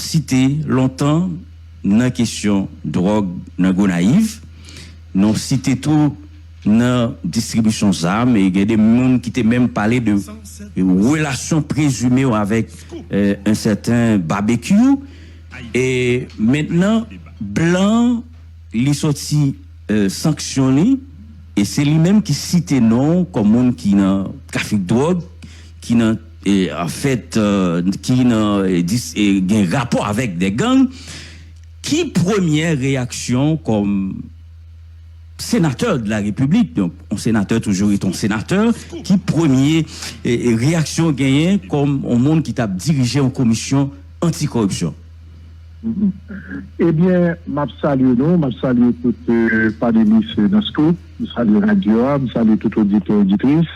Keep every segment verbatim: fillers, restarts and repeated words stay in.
site lontan nan kesyon dwòg nan Gonayiv. Nou site tou nan distribisyon zam, e gen de moun ki te menm pale de relasyon prezime w avèk, euh, un certain Barbecue. E mentnan, blan, li soti, euh, sanksyon li, e se li menm ki site non w kòm moun ki nan trafik dwòg, ki nan, e, anfèt, euh, ki nan, e, dis, e, gen rapò avèk de gang. Ki premyè reyaksyon w kòm senatè de la Repiblik, donk, yon senatè toujou rete yon senatè, ki premye, e, e, reyaksyon w genyen kòm yon moun ki t ap dirije yon komisyon anti-kòripsyon? Ebyen, m ap salye nou, m ap salye tout, euh, panelis nan scoop, m salye radyo a, m salye tout oditè, oditris,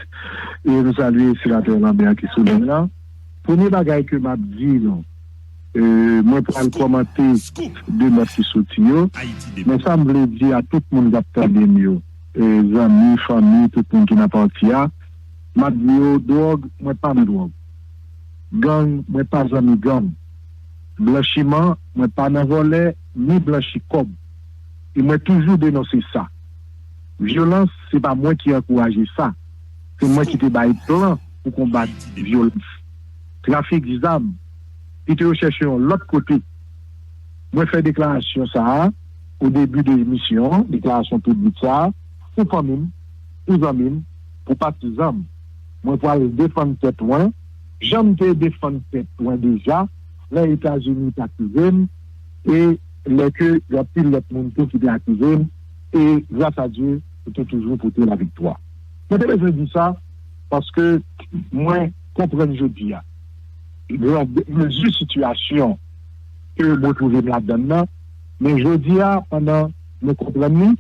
e m salye senatè Lambert ki sou liy lan. Premye bagay ke m ap di nou, euh, mwen pral kòmante de nòt ki soti yo, men sa m vle di a tout moun k ap tande m yo, euh, zanmi, fanmi, tout moun ki nan pati a, m ap di yo, dwòg, mwen pa nan dwòg. Gang, mwen pa zanmi gang. Blanchiman, mwen pa nan vòlè, ni blanchi kòb. E mwen toujou denonse sa. Vyolans, se pa mwen ki ankouraje sa. Se mwen ki te bay plan pou konbat vyolans. Trafik zam, kite yo chèche yon lòt kote. Mwen fè deklarasyon sa a o debi de emisyon an, deklarasyon piblik sa a, pou fanmi m, pou zanmi m, pou patizan m. Mwen pral defann tèt mwen, jan m te defann tèt mwen deja, lè Etazini t akize m, e lè ke gen anpil lòt moun tou ki te akize m, e gras a Dye, yo te toujou pote laviktwa. Mwen te bezwen di sa, paske mwen konprann jodi a, gran mezi sitiyasyon ke mwen twouve m ladann nan, men jodi a, pandan mwen konprann li,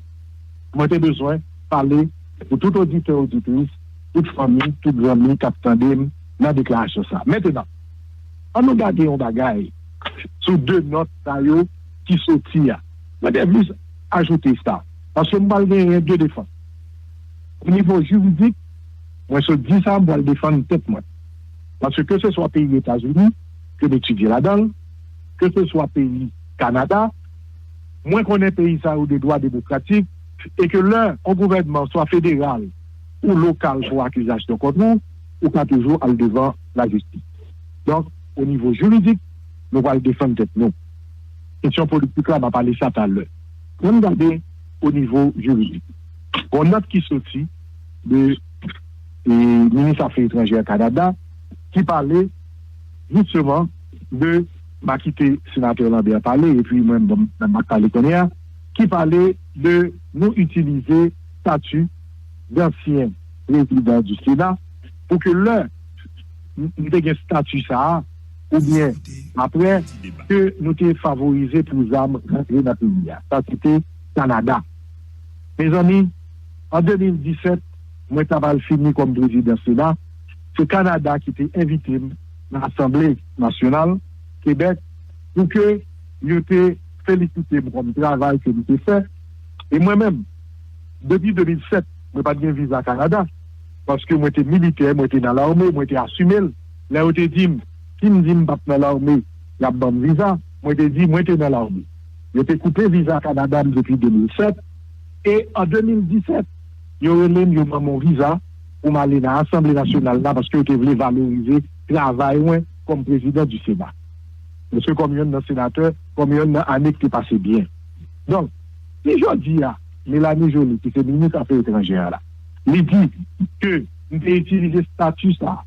mwen te bezwen pale pou tout oditè, oditris, tout fanmi, tout zanmi k ap tande m nan deklarasyon sa. Mentenan, ann nou gade yon bagay sou de nòt sa yo ki soti a. Mwen te vle ajoute sa, paske m pral genyen de defans. O nivo jiridik, mwen sot di sa, m pral defann tèt mwen. Paske keseswa peyi Etazini ke m etidye ladan l, keseswa peyi Kanada, mwen konnen peyi sa yo de dwa demokratik, e ke lè yon gouvènman swa federal ou lokal fè yon akizasyon kont ou, ou ka toujou al devan lajistis. Donk, o nivo jiridik, nou pral defann tèt nou. Kesyon politik la, m a pale sa talè. Ann gade o nivo jiridik. Gon nòt ki soti de, e, minis afè etranjè Kanada ki pale jisteman de, m a kite senatè Lambert pale, epi mwen, bon, m ap pale kounye a, ki pale de nou itilize stati dansyen prezidan di Sena pou ke lè m te gen stati sa a, oubyen apre ke nou te favorize pou zam rantre nan peyi a. Sa se te Kanada. Mezanmi, an de mil disèt, mwen t ap al fini kòm prezidan Sena, se Kanada ki te envite m nan Asanble Nasyonal Kebèk pou ke yo te felisite m kòm travay ke m te fè. E mwen menm, depi de mil sèt, mwen pa t gen viza Kanada, paske mwen te militè, mwen te nan lame, mwen te asime l. Lè yo te di m, si m di m p ap nan lame, y ap ban m viza, mwen te di mwen te nan lame. Yo te koupe viza Kanada m depi de mil sèt, e an de mil disèt, yo rele m, yo ban m yon viza pou m ale nan Asanble Nasyonal la, paske yo te vle valorize travay mwen kòm prezidan di Sena. Paske kòm yonn nan senatè, kòm yonn nan ane ki te pase byen. Donk, si jodi a, Melanie Joly, ki se minis afè etranjè a la, li di ke m te itilize stati sa,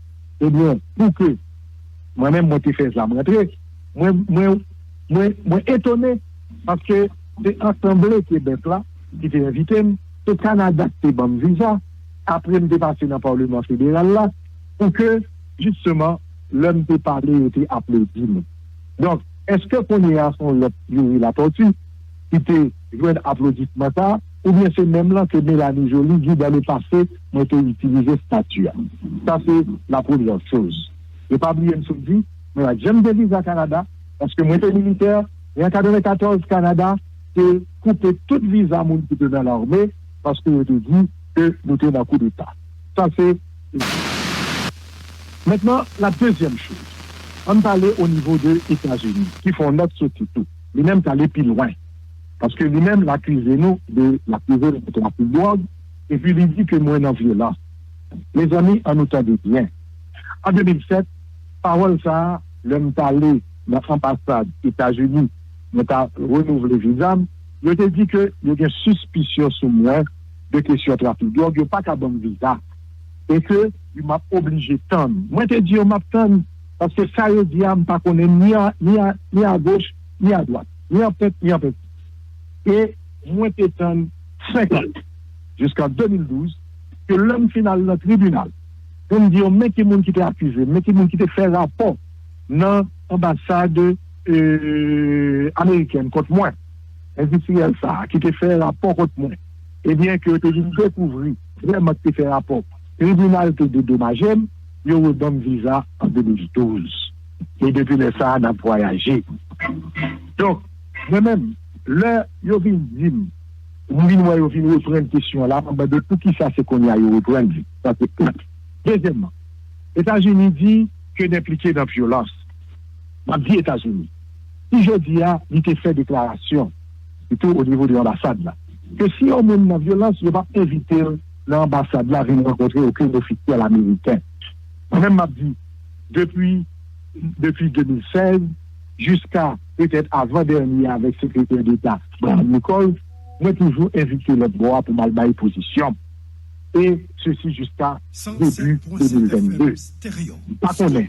ebyen, pou ke mwen menm, mwen te fè zam rantre, mwen, mwen, mwen, mwen etone, paske se Asanble Kebèk la ki te envite m, se Kanada ki te ban m viza, apre m te pase nan Palman Federal la, pou ke, jisteman, lè m te pale, yo te aplodi m. Donk, èske kounye a se yon lòt Youri Latortue ki te jwenn aplodisman sa a, oubyen se menm lan ke Melanie Joly di dans le passé, mwen te itilize stati a? Sa se la premyè choz. E pa bliye m sot di, mwen pa t janm gen viza Kanada, paske mwen te militè, e an katrevenkatòz, Kanada te koupe tout viza moun ki te nan lame, paske yo te di ke nou te nan koudeta. Sa se. Mentnan, la dezyèm choz. Ann pale o nivo de Etazini, ki fè yon nòt soti tou. Li menm t ale pi lwen. Paske li menm, l akize nou de, l akize nou de trafik dwòg, epi li di ke mwen nan vyolans. Mezanmi, ann nou tande byen. An de mil sèt, pawòl sa a, lè m t ale nan anbasad Etazini, mwen ta renouvle viza m, yo te di ke yo gen sispisyon sou mwen de kesyon trafik dwòg, yo pa ka ban m viza. E ke m ap oblije tann. Mwen te di yo m ap tann, paske sa yo di a, m pa konnen ni a, ni a, ni a goch, ni a dwat, ni an pent, ni an penti. E mwen te tann senk an, jiskan de mil douz, ke lè m fin al nan tribinal, pou m di yo, men ki moun ki te akize m, men ki moun ki te fè rapò nan anbasad, e, amerikèn kont mwen, endistriyèl sa a, ki te fè rapò kont mwen, ebyen, ke yo te vin dekouvri vrèman ki te fè rapò. Tribinal te dedomaje m, yo reban m viza an de mil douz. E depi lè sa a, n ap vwayaje. Donk, mwen menm, lè yo vin di m, m vin wè yo vin reprann kesyon an la, m ap mande poukisa se kounye a yo reprann li. Sa se youn. Dezyèmman, Etazini di ke n enplike nan vyolans. M ap di Etazini. Si jodi a, li te fè deklarasyon, sitou o nivo de anbasad la, ke si yon moun nan vyolans, yo p ap envite l nan anbasad la vin rankontre okenn ofisyèl ameriken. Mwen menm, m ap di, depi, depi de mil sèz, jiska petèt avan dènye avèk Sekretè Deta Brian Nichols, mwen toujou envite lòt bò a pou m al bay pozisyon m. E sesi jiska debi de mil vennde. M pa konnen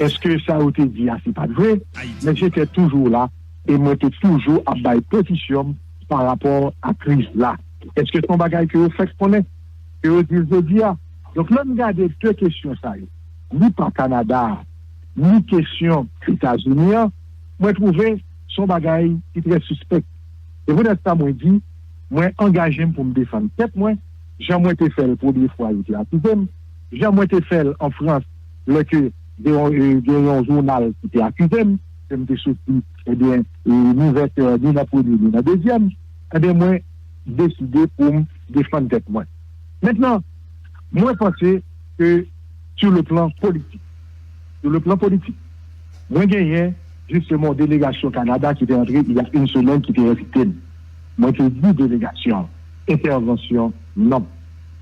èske sa yo te di a se pa t vre, men j'étais toujours là e mwen te toujou ap bay pozisyon m pa rapò a kriz la. Èske se yon bagay ke yo fèk konnen, ke yo di l jodi a? Donk, lè m gade de kesyon sa yo, ni pa Kanada a, ni kesyon Etazini an, mwen twouve se yon bagay ki trè sispèk. Se poutèt sa mwen di, mwen angaje m pou m defann tèt mwen, jan mwen te fè l premye fwa yo te akize m, jan mwen te fè l an Frans, lè ke gen yon, e, gen yon jounal ki te akize m, ke m te soti, ebyen, e, ni vètè, ni nan premye, ni nan dezyèm, ebyen, mwen deside pou m defann tèt mwen. Mentnan, mwen panse ke sou le plan politik, sou le plan politik, mwen genyen, jisteman, yon delegasyon Kanada ki te antre il y a une semaine ki te envite m. Mwen te di delegasyon an, entèvansyon, non.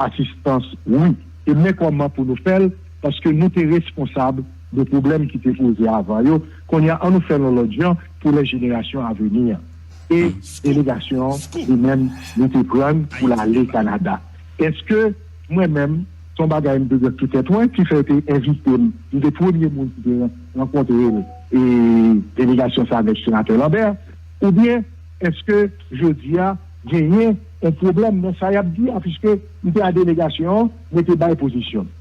Asistans, wi. E men kòman pou nou fè l, paske nou te responsab de pwoblèm ki te poze avan yo. Kounye a, an nou fè l yon lòt jan pou lè jenerasyon aveni an. E delegasyon an, li menm, li te pran pou l ale Kanada. Èske mwen menm, se yon bagay m te gen sou tèt mwen, ki fè yo te envite m, m te premye moun ki te rankontre, e, delegasyon sa avèk Senatè Lambert, oubyen èske jodi a genyen yon pwoblèm nan sa y ap di a, piske m te a delegasyon an, mwen te bay pozisyon m.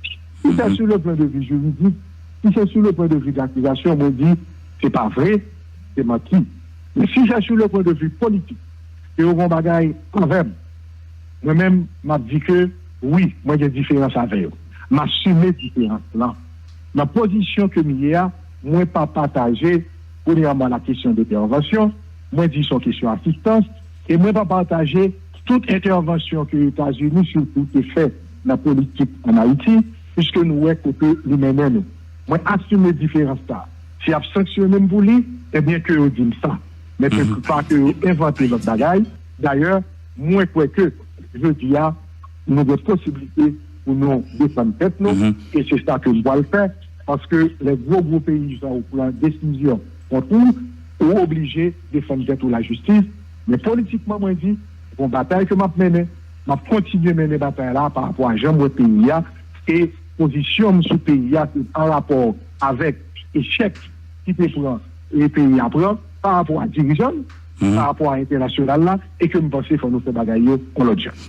Si se sou le plan de vi jiridik, si se sou le plan de vi dakizasyon, mwen di, se pa vre, se manti. Men si se sou le plan de vi politik, ke yo gen yon bagay avè m, mwen menm, m ap di ke wi, mwen gen diferans avè yo. M asime diferans lan. Nan pozisyon ke m ye a, mwen pa pataje, premyèman, la kesyon de entèvansyon, mwen di se yon kesyon asistans, e mwen pa pataje tout entèvansyon ke Etazini sitou te fè nan politik ann Ayiti, piske nou wè kote li mennen nou. Mwen asime diferans sa. Si y ap sanksyone m pou li, ebyen ke yo di m sa. Men ke pa ke yo envante lòt bagay. Dayè, mwen kwè ke jodi a, nou gen posiblite pou nou defann tèt nou, e se sa ke m pral fè, paske lè gwo gwo peyi sa yo pran desizyon kont ou, ou oblije defann tèt ou lajistis. Men politikman, mwen di, se yon batay ke m ap mennen, m ap kontinye mennen batay la pa rapò a jan m wè peyi a, e pozisyon m sou peyi a, se an rapò avèk echèk ki te pran, e peyi a pran, pa rapò a dirijan l, pa rapò a entènasyonal la, e ke m panse fò nou fè bagay yo yon lòt jan.